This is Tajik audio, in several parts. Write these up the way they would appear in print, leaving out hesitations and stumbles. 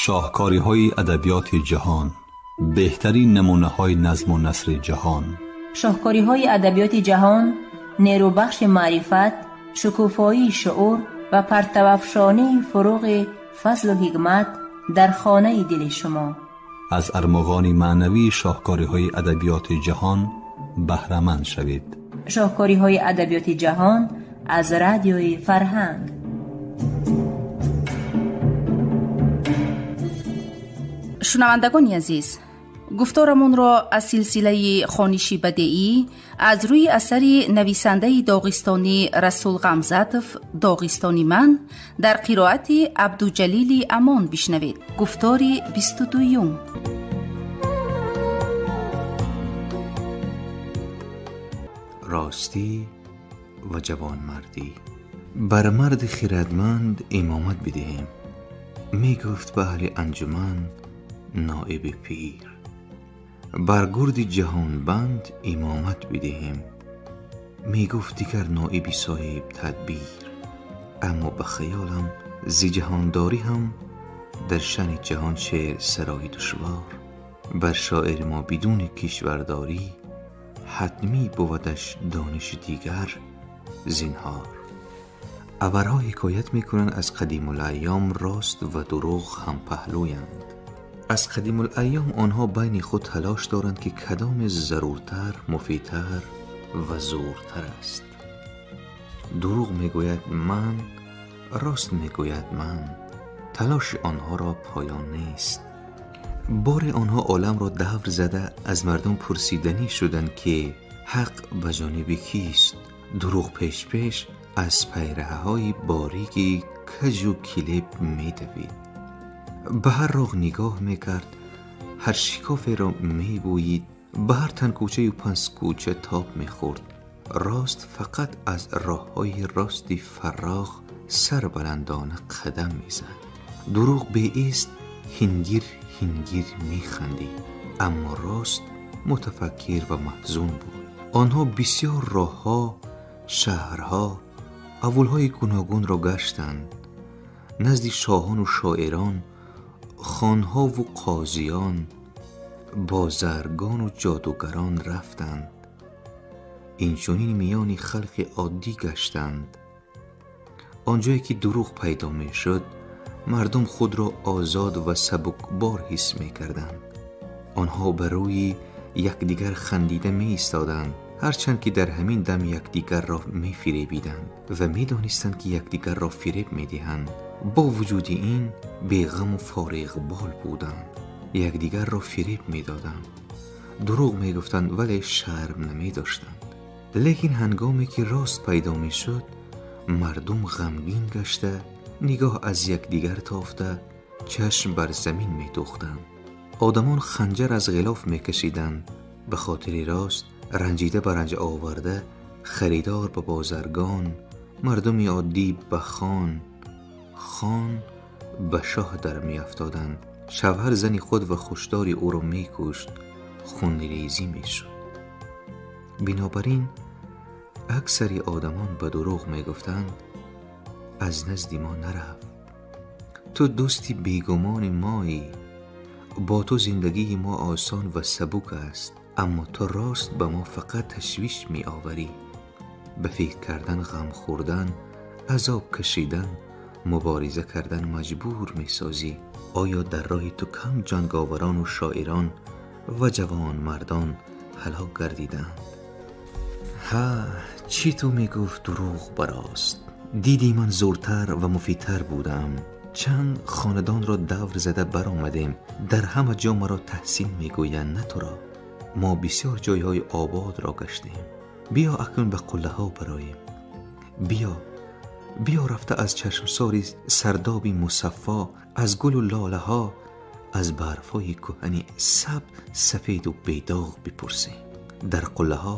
Шоҳкориҳои адабиёти ҷаҳон, беҳтарин намунаҳои назму насри ҷаҳон. Шоҳкориҳои адабиёти ҷаҳон нерӯбахши маърифат, шукуфоии шуур ва партавафшонии фуруғи фазлу ҳикмат дар хонаи дили шумо. Аз армуғони маънавии шоҳкориҳои адабиёти ҷаҳон баҳраманд шавед. Шоҳкориҳои адабиёти ҷаҳон аз радиои Фарҳанг. Шунавандагони азиз, гуфторамонро аз силсилаи хониши бадеӣ аз рӯи асари нависандаи доғистонӣ Расул Ғамзатов «Доғистони ман» дар қироати Абдуҷалили Амон бишнавед. Гуфтори 22-юм. Ростӣ ва ҷавонмардӣ. Бар марди хирадманд имомат бидиҳем, мегуфт ба аҳли анҷуман наиби пир. Бар гурди ҷаҳонбанд имомат бидиҳем, мегуфт дигар наиби соҳиб тадбир. Аммо ба хаёлам зи ҷаҳондорӣ ҳам дар шани ҷаҳон шеър сарои душвор. Бар шоири мо бидуни кишвардорӣ ҳатмӣ бувадаш дониши дигар зинҳор. Аварҳо ҳикоят мекунанд аз қадимулайём рост ва дурӯғ ҳампаҳлӯянд. Аз қадимулайём онҳо байни худ талош доранд ки кадоме заруртар, муфидтар ва зӯртар аст. Дурӯғ мегӯяд ман, рост мегӯяд ман. Талоши онҳоро поён нест. Боре онҳо оламро давр зада аз мардум пурсиданӣ шуданд ки ҳақ ба ҷониби кист. Дурӯғ пеш-пеш аз пайраҳаҳои борики каҷу килеб медавид. Ба ҳар роғ нигоҳ мекард, ҳар шикоферо мебӯйид, ба ҳар танкӯчаю панҷкӯча тоб мехӯрд. Рост фақат аз роҳҳои рости фарроғ сарбаландона қадам мезад. Дурӯғ беист ҳингир ҳингир механдид, аммо рост мутафаккир ва маҳзун буд. Онҳо бисёр роҳҳо, шаҳрҳо, авулҳои гуногунро гаштанд. Назди шоҳону шоирон, хонҳову қозиён, бозаргону ҷодугарон рафтанд. Инчунин миёни халқи оддӣ гаштанд. Он ҷое ки дурӯғ пайдо мешуд, мардум худро озод ва сабукбор ҳис мекарданд. Онҳо ба рӯи якдигар хандида меистоданд, ҳарчанд ки дар ҳамин дам якдигарро мефиребиданд ва медонистанд ки якдигарро фиреб медиҳанд. Бо вуҷуди ин беғаму фориғбол буданд, якдигарро фиреб медоданд, дурӯғ мегуфтанд, вале шарм намедоштанд. Лекин ҳангоме ки рост пайдо мешуд, мардум ғамгин гашта, нигоҳ аз якдигар тофта, чашм бар замин медӯхтанд. Одамон ханҷар аз ғилоф мекашиданд. Ба хотири рост ранҷида ба ранҷ оварда, харидор ба бозаргон, мардуми оддӣ ба хон, хон ба шоҳ дар меафтоданд. Шавҳар зани худ ва хушдори ӯро мекушт, хунрезӣ мешуд. Бинобар ин аксари одамон ба дурӯғ мегуфтанд: аз назди мо нарав, ту дӯсти бегумони моӣ, бо ту зиндагии мо осон ва сабук аст, аммо ту рост ба мо фақат ташвиш меоварӣ. Ба фикр кардан, ғам хӯрдан, азоб кашидан, мубориза кардан маҷбур месозӣ. Оё дар роҳи ту кам ҷанговарону шоирон ва ҷавонмардон ҳалок гардиданд? Ҳа, чӣ ту мегуфт дурӯғ ба рост? Дидӣ ман зӯртар ва муфидтар будам. Чанд хонадонро давр зада баромадем. Дар ҳама ҷо маро таҳсин мегӯянд, на туро. Мо бисёр ҷойҳои ободро гаштем. Биё акнун ба қуллаҳо бароем. Биё, биё рафта аз чашмсори сардоби мусаффо, аз гулу лолаҳо, аз барфҳои кӯҳани саб, сафеду бедоғ бипурсем. Дар қуллаҳо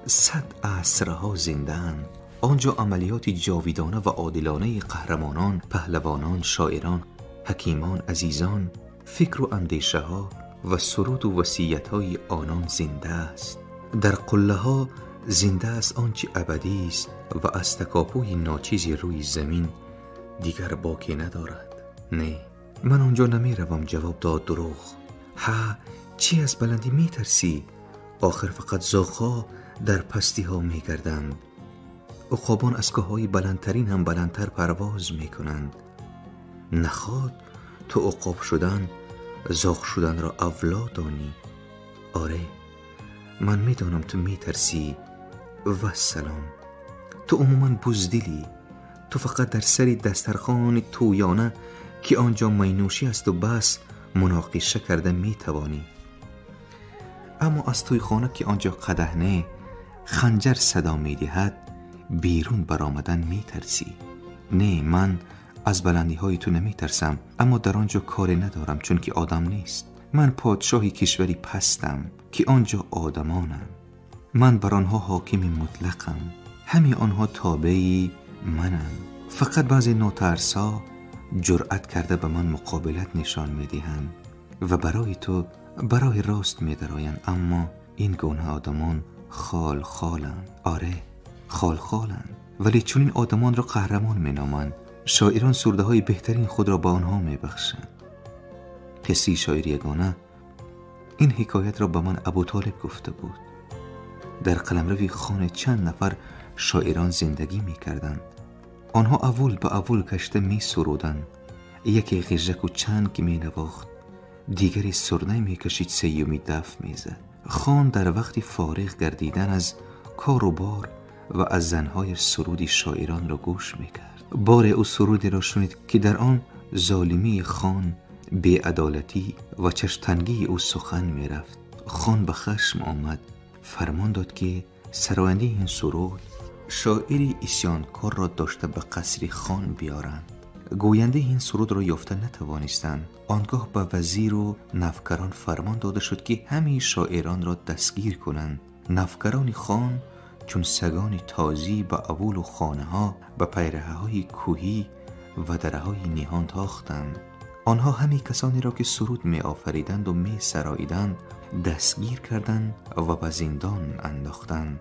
100 асрҳо зиндаанд. Он ҷо амалиёти ҷовидона ва одилонаи қаҳрамонон, паҳлавонон, шоирон, ҳакимон, азизон, фикру андешаҳо ва суруду васиятҳои онон зинда аст. Дар қуллаҳо зинда аст он чи абадист ва аз такопӯи ночизи рӯи замин дигар боке надорад. Не, Ман он ҷо намеравам, ҷавоб дод дурӯғ. Ҳа, чӣ аз баландӣ метарсӣ? Охир фақат зоғҳо дар пастиҳо мегарданд. Уқобон аз кӯҳҳои баландтарин ҳам баландтар парвоз мекунанд. Наход ту уқоб шудан, зоғ шуданро авло донӣ. Оре, ман медонам ту метарсӣ. Вассалом. Ту умуман буздилӣ. Ту фақат дар сари дастархони тӯёна, ки он ҷо майнӯшӣ асту бас, муноқиша карда метавонӣ. Аммо аз тӯйхона, ки он ҷо қадаҳ не, ханҷар садо медиҳад, берун баромадан метарсӣ. Не, ман аз баландиҳои ту наметарсам, аммо дар он ҷо коре надорам, чунки одам нест. Ман подшоҳи кишвари пастам, ки он ҷо одамонам. Ман бар онҳо ҳокими мутлақам. Ҳамаи онҳо тобеи мананд. Фақат баъзе нотарсҳо ҷуръат карда ба ман муқобилат нишон медиҳанд ва барои ту ба роҳи рост медароянд. Аммо ин гуна одамон холхоланд. Оре, холхоланд, вале чунин одамонро қаҳрамон меноманд. Шоирон сурдаҳои беҳтарин худро ба онҳо мебахшанд. Қиссаи шоири ягона ин ҳикоятро ба ман Абутолиб гуфта буд. Дар қаламрави хоне чанд нафар шоирон зиндагӣ мекарданд. Онҳо аввал ба аввал гашта месуруданд. Яке ғижаку чанг менавохт, дигаре сурнай мекашид, сеюми даф мезад. Хон дар вақти фориғ гардидан аз кору бор ва аз занҳояш суруди шоиронро гӯш мекард. Боре ӯ сурудеро шунид, ки дар он золимии хон, беадолатӣ ва чашмтангии ӯ сухан мерафт. Хон ба хашм омад, фармон дод, ки сарояндаи ин суруд шоири исёнкорро дошта ба қасри хон биёранд. Гӯяндаи ин сурудро ёфта натавонистанд. Он гоҳ ба вазиру навкарон фармон дода шуд, ки ҳамаи шоиронро дастгир кунанд. Навкарони хон чун сагони тозӣ ба авулу хонаҳо, ба пайраҳаҳои кӯҳӣ ва дараҳои ниҳон тохтанд. Онҳо ҳамаи касонеро, ки суруд меофариданду месароиданд, дастгир карданд ва ба зиндон андохтанд.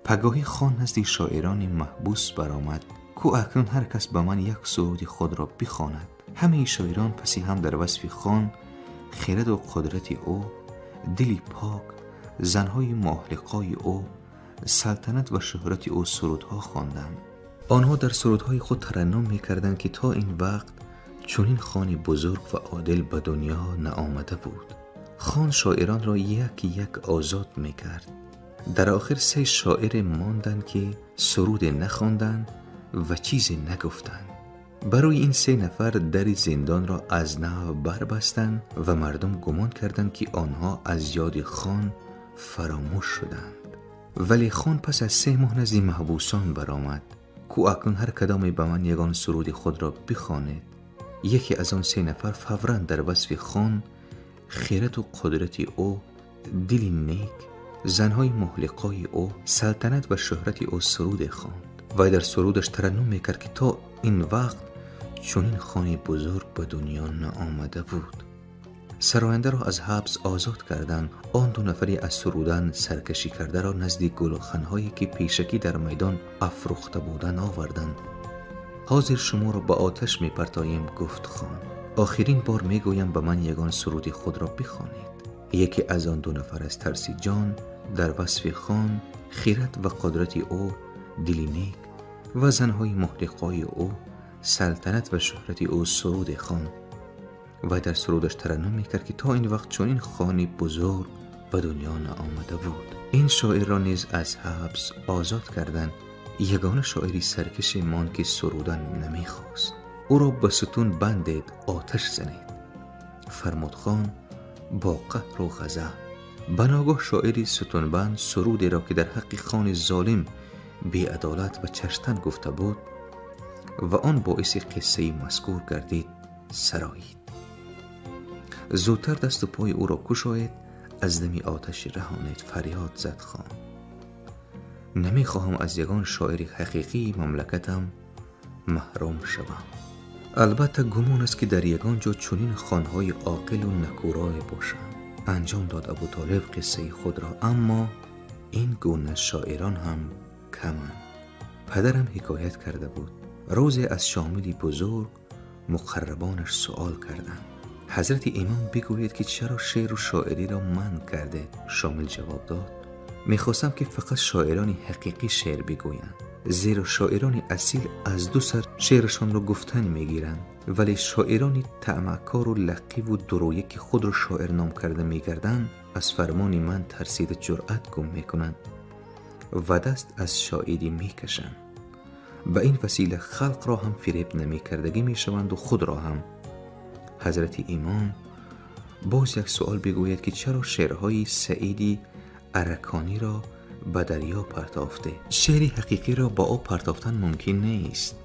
Пагоҳӣ хон назди шоирони маҳбус баромад. Ку акнун ҳар кас ба ман як суруди худро бихонад. Ҳамаи шоирон паси ҳам дар васфи хон, хираду қудрати ӯ, дили пок, занҳои моҳлиқои ӯ, салтанат ва шӯҳрати ӯ сурудҳо хонданд. Онҳо дар сурудҳои худ тараннум мекарданд, ки то ин вақт чунин хони бузург ва одил ба дунё наомада буд. Хон шоиронро як як озод мекард. Дар охир се шоире монданд, ки суруде нахонданд ва чизе нагуфтанд. Барои ин се нафар дари зиндонро аз нав барбастанд ва мардум гумон карданд, ки онҳо аз ёди хон фаромӯш шуданд. Вале хон пас аз 3 моҳ назди маҳбусон баромад. Ку акнун ҳар кадоме ба ман ягон суруди худро бихонед. Яке аз он 3 нафар фавран дар васфи хон, хирату қудрати ӯ, дили нек, занҳои муҳлиқои ӯ, салтанат ва шӯҳрати ӯ суруде хонд. Вай дар сурудаш тараннум мекард, ки то ин вақт чунин хони бузург ба дунё наомада буд. Сарояндаро аз ҳабс озод карданд. Он 2 нафари аз сурудан саркашӣ кардаро назди гулханҳое, ки пешакӣ дар майдон афрӯхта буданд, оварданд. Ҳозир шуморо ба оташ мепартоем, гуфт хон. Охирин бор мегӯям, ба ман ягон суруди худро бихонед. Яке аз он 2 нафар аз тарси ҷон дар васфи хон, хират ва қудрати ӯ, дили нек ва занҳои муҳлиқои ӯ, салтанат ва шӯҳрати ӯ суруде хонд. Вай дар сурудаш тараннум мекард, ки то ин вақт чунин хони бузург ба дунё наомада буд. Ин шоирро низ аз ҳабс озод карданд. Ягона шоири саркаше монд, ки сурудан намехост. Ӯро ба сутун бандед, оташ занед, фармуд хон бо қаҳру ғазаб. Ба ногоҳ шоири сутунбанд сурудеро, ки дар ҳаққи хони золим, беадолат ва чаштан гуфта буд ва он боиси қиссаи мазкур гардид, сароид. Зудтар дасту пои ӯро кушоед, аз дами оташ раҳонед, фарёд зад хон. Намехоҳам аз ягон шоири ҳақиқии мамлакатам маҳрум шавам. Албатта гумон аст, ки дар ягон ҷо чунин хонҳои оқилу накӯрое бошанд. Анҷом дод Абутолиб қиссаи худро, аммо ин гуна шоирон ҳам каманд. Падарам ҳикоят карда буд. Рӯзе аз Шомили бузург муқаррабонаш суол карданд: ҳазрати имом, бигӯед ки чаро шеъру шоириро манъ кардед? Шомил ҷавоб дод: мехостам ки фақат шоирони ҳақиқӣ шеър бигӯянд, зеро шоирони асил аз ду сар шеърашонро гуфтан мегиранд, вале шоирони таъмакору лақиву дурӯя ки худро шоир ном карда мегарданд, аз фармони ман тарсида ҷуръат гум мекунанд ва даст аз шоирӣ мекашанд. Ба ин васила халқро ҳам фиреб намекардагӣ мешаванду худро ҳам. Ҳазрати имом боз як суол бигӯяд ки чаро шеърҳои Саиди Аракониро ба дарё партофте? Шеъри ҳақиқиро ба об партофтан мумкин нест.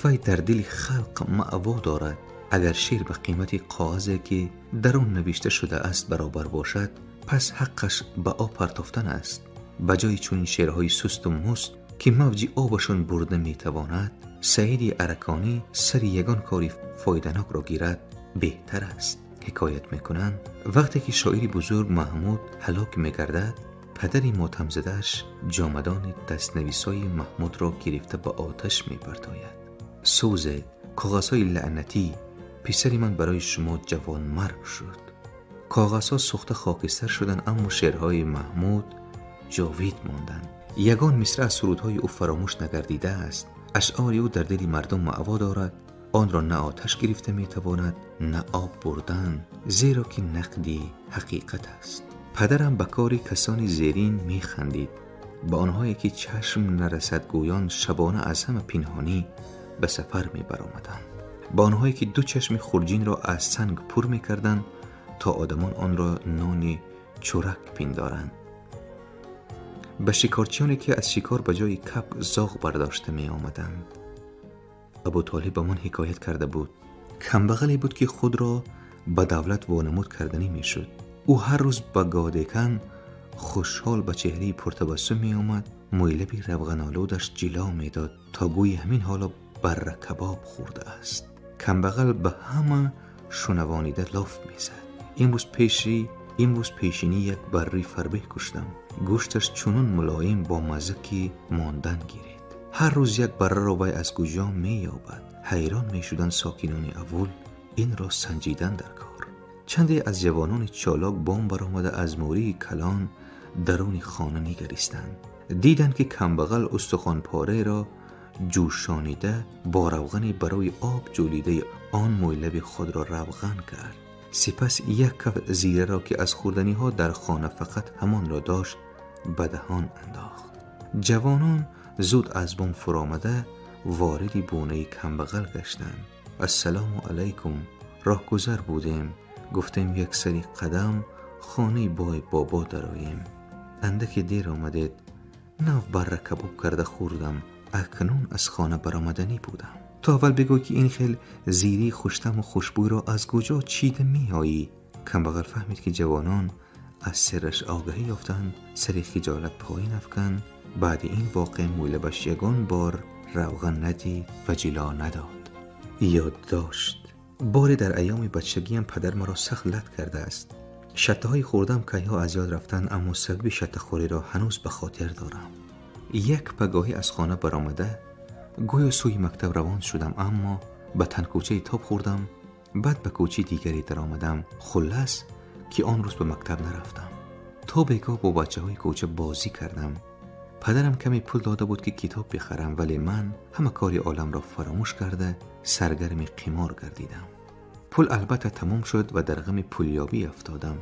Вай дар дили халқ маъво дорад. Агар шеър ба қимати коғазе ки дар он навишта шудааст баробар бошад, пас ҳаққаш ба об партофтан аст. Ба ҷои чунин шеърҳои сусту муст ки мавҷи обашон бурда метавонад, Саиди Араконӣ сари ягон кори фоиданокро гирад беҳтар аст. Ҳикоят мекунанд, вақте ки шоири бузург Маҳмуд ҳалок мегардад, падари мотамзадааш ҷомадони дастнависҳои Маҳмудро гирифта ба оташ мепартояд. Сӯзед, коғазҳои лаънатӣ, писари ман барои шумо ҷавонмарг шуд. Коғазҳо сӯхта хокистар шуданд, аммо шеърҳои Маҳмуд ҷовид монданд. Ягон мисра аз сурудҳои ӯ фаромӯш нагардидааст. Ашъори ӯ дар дили мардум маъво дорад. Онро на оташ гирифта метавонад, на об бурдан, зеро ки нақди ҳақиқат аст. Падарам ба кори касони зерин механдид, ба онҳое ки чашм нарасад гӯён шабона аз ҳама пинҳонӣ ба сафар мебаромаданд, ба онҳое ки ду чашми хурҷинро аз санг пур мекарданд то одамон онро нони чӯрак пиндоранд, ба шикорчиёне ки аз шикор ба ҷои капк зоғ бардошта меомаданд. Абутолиб ба ман ҳикоят карда буд. Камбағале буд ки худро ба давлат вонамуд карданӣ мешуд. Ӯ ҳар рӯз ба годекан хушҳол ба чеҳраи пуртабассум меомад, мӯйлаби равғанолудаш ҷило медод, то гӯи ҳамин ҳоло барра кабоб хӯрдааст. Камбағал ба ҳама шунавонида лоф мезад: имрӯз пешинӣ як барри фарбеҳ куштам, гӯшташ чунон мулоим бо мазза ки мондан гиред. Ҳар рӯз як барраро вай аз куҷо меёбад? Ҳайрон мешуданд сокинони аввул. Инро санҷидан дар кор. Чанде аз ҷавонони чолок бом баромада аз мӯрии калон даруни хона нигаристанд. Диданд ки камбағал устухонпораеро ҷӯшонида бо равғане барои об ҷӯлидаи он мӯйлаби худро равған кард. Сипас як каф зираро ки аз хӯрданиҳо дар хона фақат ҳамонро дошт ба даҳон андохт. Ҷавонон зуд аз бом фуромада вориди бунаи камбағал гаштанд. Ассалому алайкум, роҳгузар будем, гуфтем як сари қадам хонаи бой бобо дароем. Андаке дер омадед, нав барра кабоб карда хӯрдам, акнун аз хона баромаданӣ будам. Ту аввал бигӯ ки ин хел зирии хуштаму хушбӯйро аз куҷо чида меоӣ? Камбағал фаҳмид ки ҷавонон аз сирраш огаҳӣ ёфтанд, сари хиҷолат поин афканд. Баъди ин воқеа мӯйлабаш ягон бор равған надид ва ҷило надод. Ёд дошт. Боре дар айёми бачагиам падар маро сахт лат кардааст. Шаттаҳои хӯрдам кайҳо аз ёд рафтанд, аммо сабаби шаттахӯриро ҳанӯз ба хотир дорам. Як пагоҳӣ аз хона баромада гӯё сӯи мактаб равон шудам, аммо ба танкӯчаи тоб хӯрдам, баъд ба кӯчаи дигаре даромадам. Хуллас ки он рӯз ба мактаб нарафтам. То бегоҳ бо бачаҳои кӯча бозӣ кардам. Падарам каме пул дода буд ки китоб бихарам, вале ман ҳама кори оламро фаромӯш карда саргарми қимор гардидам. Пул албатта тамом шуд ва дар ғами пулёбӣ афтодам.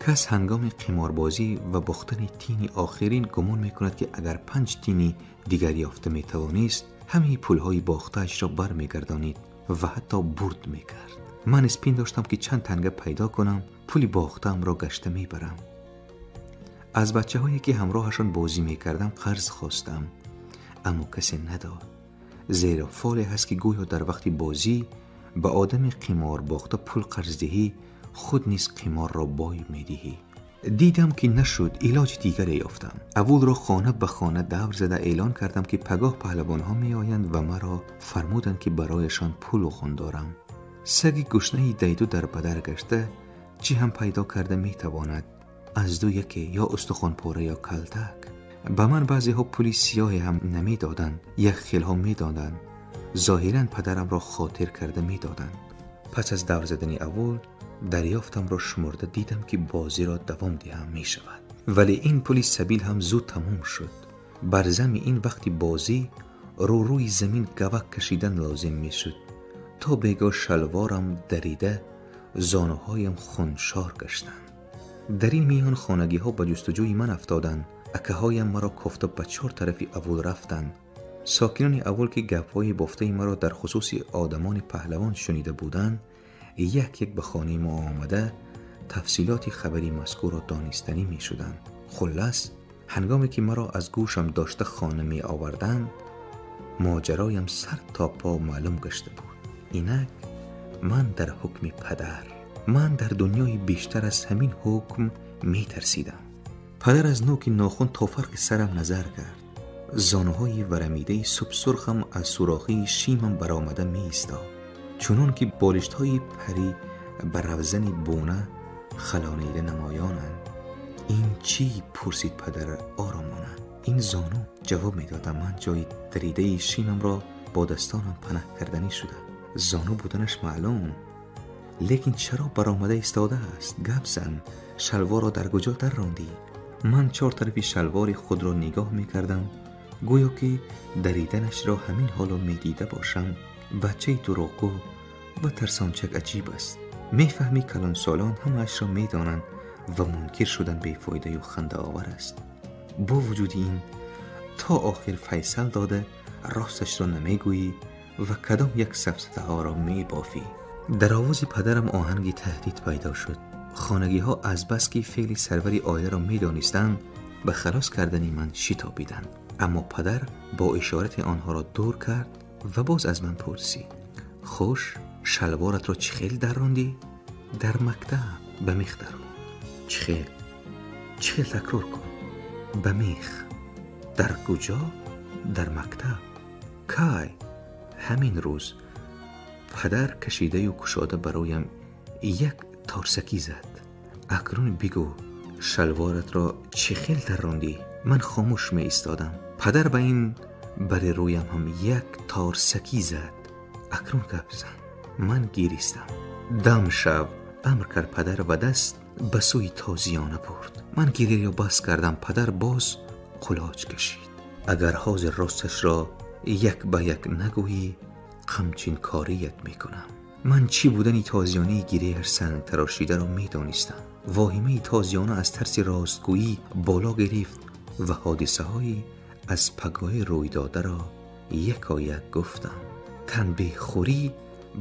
Кас ҳангоми қиморбозӣ ва бохтани тини охирин гумон мекунад ки агар 5 тини дигар ёфта метавонист, ҳамаи пулҳои бохтаашро бармегардонид ва ҳатто бурд мекард. Ман испин доштам ки чанд танга пайдо кунам, пули бохтаамро гашта мебарам. Аз бачаҳое ки ҳамроҳашон бозӣ мекардам қарз хостам, аммо касе надод, зеро фоле ҳаст ки гӯё дар вақти бозӣ ба одами қиморбохта пул қарз диҳӣ, худ низ қиморро бой медиҳӣ. Дидам ки нашуд, илоҷи дигаре ёфтам. Аввулро хона ба хона давр зада эълон кардам ки пагоҳ паҳлавонҳо меоянд ва маро фармуданд ки барояшон пул хун дорам. Саги гушнаи дайду дар бадар гашта чӣ ҳам пайдо карда метавонад? Аз ду яке, ё устухонпора ё калтак. Ба ман баъзеҳо пули сиёҳе ҳам намедоданд, як хелҳо медоданд. зоҳиран падарамро хотир карда медоданд. Пас аз давр задани аввал дарёфтамро шумурда дидам ки бозиро давом диҳам мешавад. Вале ин пули сабил ҳам зуд тамом шуд. Бар зами ин вақти бозӣ рӯрӯи замин гавак кашидан лозим мешуд. То бегоҳ шалворам дарида, зонуҳоям хуншор гаштанд. Дар ин миён хонагиҳо ба ҷустуҷӯи ман афтоданд. Акаҳоям маро кофта ба чор тарафи аввал рафтанд. Сокинони аввал ки гапҳои бофтаи маро дар хусуси одамони паҳлавон шунида буданд, як як ба хонаи мо омада тафсилоти хабари мазкурро донистанӣ мешуданд. Хуллас, ҳангоме ки маро аз гӯшам дошта хона меоварданд, моҷароям сар то по маълум гашта буд. Инак ман дар ҳукми падар, ман дар дунёи бештар аз ҳамин ҳукм метарсидам. Падар аз нӯки нохун то фарқи сарам назар кард. Зонуҳои варамидаи субсурхам аз сурохии шимам баромада меистод, чунон ки болиштҳои парӣ ба равзани буна халонида намоёнанд. Ин чӣ? Пурсид падар оромона. Ин зону, ҷавоб медодам ман, ҷои даридаи шимамро бо дастонам панаҳ карданӣ шуда. Зону буданаш маълум, лекин чаро баромада истодааст? Гап зан, шалворро дар куҷо даррондӣ? Ман чор тарафи шалвори худро нигоҳ мекардам, гӯё ки дариданашро ҳамин ҳоло медида бошам. Бачаи дурӯғгӯ ва тарсончак аҷиб аст. Мефаҳмӣ калонсолон ҳамаашро медонанд ва мункир шудан бефоидаю хандаовар аст. Бо вуҷуди ин то охир файсал дода росташро намегӯӣ ва кадом як сафсатаҳоро мебофӣ. Дар овози падарам оҳанги таҳдид пайдо шуд. Хонагиҳо азбаски феъли сарвари оиларо медонистанд, ба халос кардани ман шитобиданд. Аммо падар бо ишорати онҳоро дур кард ва боз аз ман пурсид: хуш, шалворатро чӣ хел даррондӣ? Дар мактаб ба мех дармонд. Чӣ хел? Чӣ хел такрор кун. Ба мех. Дар куҷо? Дар мактаб. Кай? Ҳамин рӯз. Падар кашидаю кушода бароям як торсакӣ зад. Акнун бигӯ, шалворатро чӣ хел даррондӣ? Ман хомӯш меистодам. Падар ба ин бари рӯям ҳам як торсакӣ зад. Акнун гап зан. Ман гиристам. Дам шав, амр кард падар ва даст ба сӯи тозиёна бурд. Ман гирияро бас кардам. Падар боз қулоч кашид. Агар ҳозир росташро як ба як нагӯӣ, қамчинкорият мекунам. Ман чӣ будани тозиёнаи гирияш сангтарошидаро медонистам. Воҳимаи тозиёна аз тарси ростгӯӣ боло гирифт ва ҳодисаҳои аз пагоҳӣ рӯйдодаро якояк гуфтам. Танбеҳхӯрӣ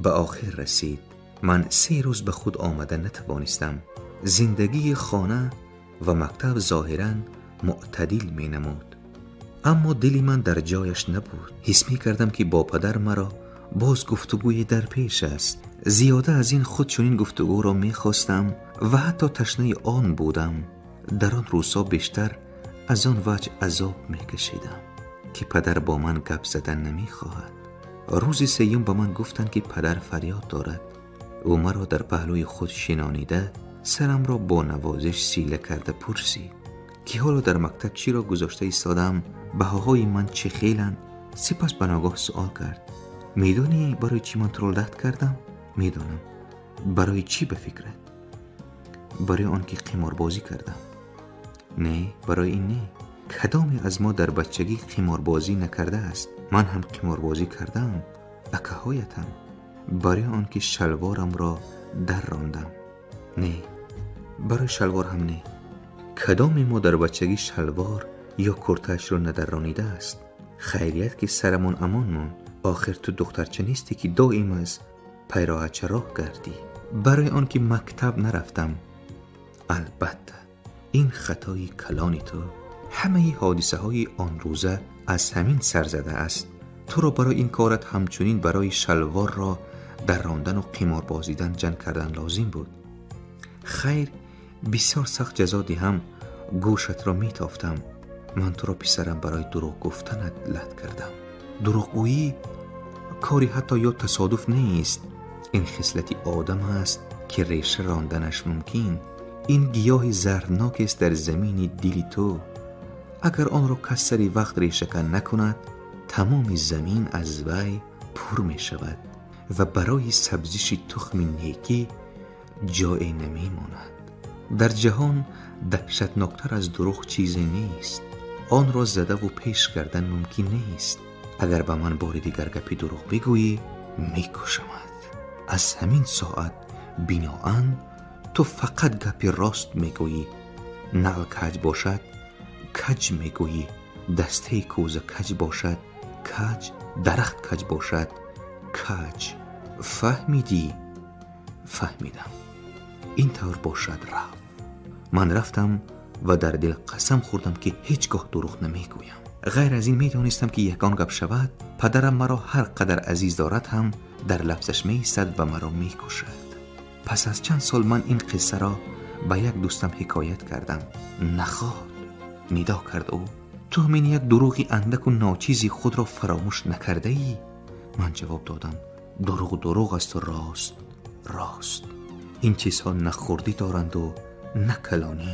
ба охир расид. Ман 3 рӯз ба худ омада натавонистам. Зиндагии хона ва мактаб зоҳиран мӯътадил менамуд, аммо дили ман дар ҷояш набуд. Ҳис мекардам ки бо падар маро боз гуфтугӯе дар пеш аст. Зиёда аз ин худ чунин гуфтугӯро мехостам ва ҳатто ташнаи он будам. Дар он рӯзҳо бештар аз он ваҷ азоб мекашидам ки падар бо ман гап задан намехоҳад. Рӯзи сеюм ба ман гуфтанд ки падар фарёд дорад. Ӯ маро дар паҳлӯи худ шинонида, сарамро бо навозиш сила карда пурсид ки ҳоло дар мактаб чиро гузошта истодам, баҳоҳои ман чӣ хеланд. Сипас ба ногоҳ суол кард: медонӣ барои чӣ ман туро лат кардам? Медонам. Барои чӣ ба фикрат? Барои он ки қиморбозӣ кардам. Не, барои ин не. Кадоме аз мо дар бачагӣ қиморбозӣ накардааст? Ман ҳам қиморбозӣ кардам, акаҳоятам. Барои он ки шалворамро даррондам. Не, барои шалвор ҳам не. Кадоме мо дар бачагӣ шалвор ё куртаашро надарронидааст? Хайрият ки сарамон амон монд. Охир ту духтарча нестӣ ки доим аз пайроҳача роҳ гардӣ. Барои он ки мактаб нарафтам. Албатта, ин хатои калони ту. Ҳамаи ҳодисаҳои он рӯза аз ҳамин сар зада аст. Туро барои ин корат ҳамчунин барои шалворро даррондану қимор бозидан ҷанг кардан лозим буд. Хайр, бисёр сахт ҷазо диҳам, гӯшатро метофтам. Ман туро писарам барои дурӯғ гуфтанат лат кардам. Дурӯғгӯӣ кори ҳатто ё тасодуф нест. Ин хислати одам аст ки реша ронданаш мумкин. Ин гиёҳи заҳрнокест дар замини дили ту. Агар онро кас сари вақт решакан накунад, тамоми замин аз вай пур мешавад ва барои сабзиши тухми некӣ ҷое намемонад. Дар ҷаҳон даҳшатноктар аз дурӯғ чизе нест. Онро задаву пеш кардан мумкин нест. Агар ба ман бори дигар гапи дурӯғ бигӯӣ, мекушамад. Аз ҳамин соат биноан ту фақат гапи рост мегӯӣ. Наъл каҷ бошад, каҷ мегӯӣ. Дастаи кӯза каҷ бошад, каҷ. Дарахт каҷ бошад, каҷ. Фаҳмидӣ? Фаҳмидам. Ин тавр бошад, рафт. Ман рафтам ва дар дил қасам хӯрдам, ки ҳеҷ гоҳ дурӯғ намегӯям. Ғайр аз ин медонистам, ки ягон гап шавад, падарам маро ҳар қадар азиз дорад ҳам дар лафзаш меистад ва маро мекушад. Пас аз чанд сол ман ин қиссаро ба як дӯстам ҳикоят кардам. Нахоҳ, нидо кард ӯ, ту ҳамин як дурӯғи андаку ночизи худро фаромӯш накардаӣ? Ман ҷавоб додам: дурӯғ дурӯғ асту рост рост. Ин чизҳо на хурдӣ доранду на калонӣ.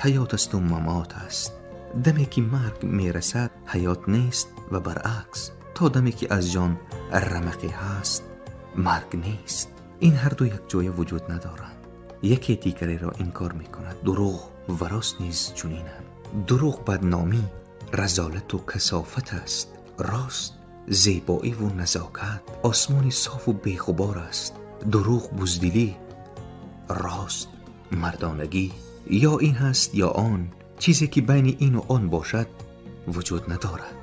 Ҳаёт асту мамот аст. Даме ки марг мерасад, ҳаёт нест ва баръакс, то даме ки аз ҷон рамақе ҳаст, марг нест. Ин ҳарду якҷоя вуҷуд надоранд. Яке дигареро инкор мекунад. Дурӯғ ва рост низ чунинанд. Дурӯғ бадномӣ, разолату касофат аст. Рост зебоиву назокат, осмони софу беғубор аст. Дурӯғ буздилӣ, рост мардонагӣ. Ё ин ҳаст ё он. Чизе ки байни ину он бошад вуҷуд надорад.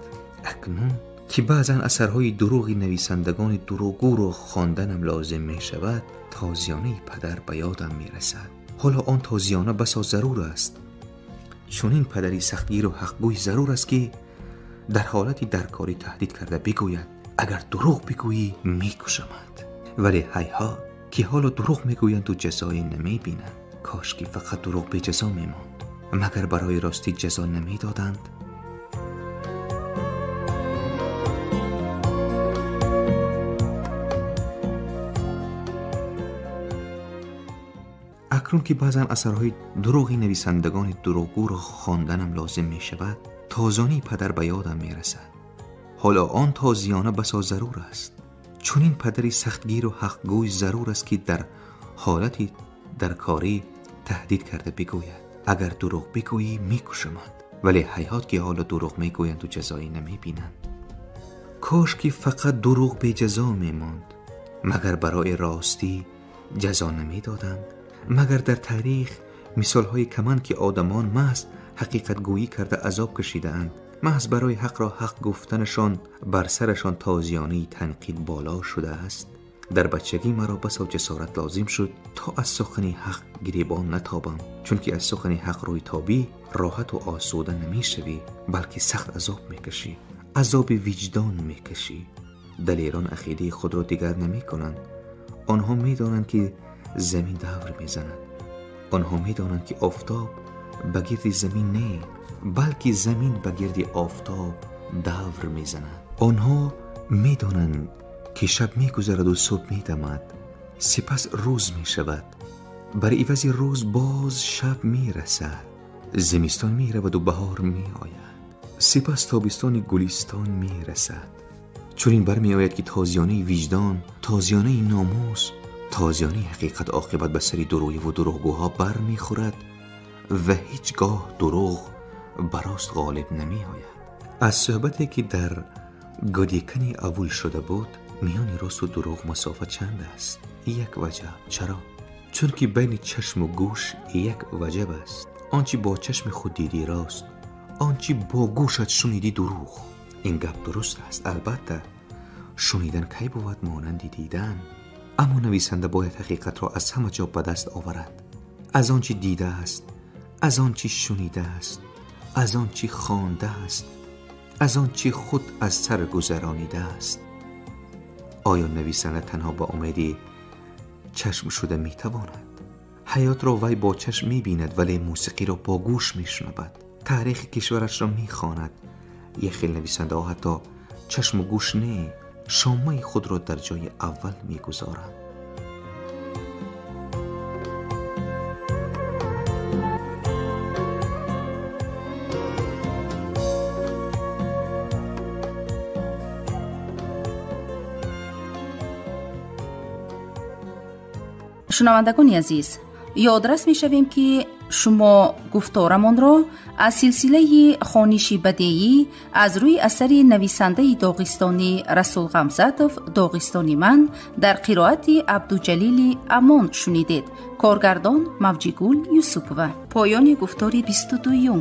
Акнун ки баъзан асарҳои дурӯғи нависандагони дурӯғгӯро хонданам лозим мешавад, тозиёнаи падар ба ёдам мерасад. Ҳоло он тозиёна басо зарур аст. Чунин падари сахтгиру ҳақгӯй зарур аст, ки дар ҳолати даркорӣ таҳдид карда бигӯяд: агар дурӯғ бигӯӣ, мекушамад. Вале ҳайҳо, ки ҳоло дурӯғ мегӯянду ҷазое намебинанд. Кош ки фақат дурӯғ беҷазо мемонд. Магар барои ростӣ ҷазо намедоданд? Акнун ки баъзан асарҳои дурӯғи нависандагони дурӯғгӯро хонданам лозим мешавад, тозонии падар ба ёдам мерасад. Ҳоло он тозиёна басо зарур аст. Чунин падари сахтгиру ҳақгӯй зарур аст, ки дар ҳолати даркорӣ таҳдид карда бигӯяд: агар дурӯғ бигӯӣ, мекушамад. Вале ҳайҳот, ки ҳоло дурӯғ мегӯянду ҷазое намебинанд. Кош ки фақат дурӯғ беҷазо мемонд. Магар барои ростӣ ҷазо намедоданд? Магар дар таърих мисолҳои каманд, ки одамон маҳз ҳақиқатгӯӣ карда азоб кашидаанд, маҳз барои ҳақро ҳақ гуфтанашон бар сарашон тозиёнаи танқид боло шудааст? Дар бачагӣ маро басо ҷасорат лозим шуд, то аз сухани ҳақ гиребон натобам, чунки аз сухани ҳақ рӯй тобӣ роҳату осуда намешавӣ, балки сахт азоб мекашӣ, азоби виҷдон мекашӣ. Далерон ақидаи худро дигар намекунанд. Онҳо медонанд, ки замин давр мезанад. Онҳо медонанд, ки офтоб ба гирди замин не, балки замин ба гирди офтоб давр мезанад. Онҳо медонанд, ки шаб мегузараду субҳ медамад, сипас рӯз мешавад. Бар ивази рӯз боз шаб мерасад. Зимистон мераваду баҳор меояд, сипас тобистони гулистон мерасад. Чунин бармеояд, ки тозиёнаи виҷдон, тозиёнаи номус, тозиёнаи ҳақиқат оқибат ба сари дурӯяву дурӯғгӯҳо бармехӯрад ва ҳеҷ гоҳ дурӯғ ба рост ғолиб намеояд. Аз суҳбате ки дар Годикани аввул шуда буд, миёни росту дурӯғ масофа чанд аст? Як ваҷаб. Чаро? Чунки байни чашму гӯш як ваҷаб аст. Он чи бо чашми худ дидӣ рост, он чи бо гӯшат шунидӣ дурӯғ. Ин гап дуруст аст, албатта. Шунидан кай бувад монанди дидан? Аммо нависанда бояд ҳақиқатро аз ҳама ҷо ба даст оварад. Аз он чи дидааст, аз он чи шунидааст, аз он чи хондааст, аз он чи худ аз сар гузаронидааст. Оё нависанда танҳо ба умеди чашм шуда метавонад? Ҳаётро вай бо чашм мебинад, вале мусиқиро бо гӯш мешунавад. Таърихи кишварашро мехонад. Як хел нависандаҳо ҳатто чашму гӯш не, шомаи худро дар ҷои аввал мегузоранд. Шунавандагони азиз, ёдрас мешавем, ки шумо гуфторамонро аз силсилаи хониши бадеӣ аз рӯи асари нависандаи доғистонӣ Расул Ғамзатов «Доғистони ман» дар қироати Абдуҷалили Амон шунидед. Коргардон Мавҷигул Юсупова. Поёни гуфтори 22-юм.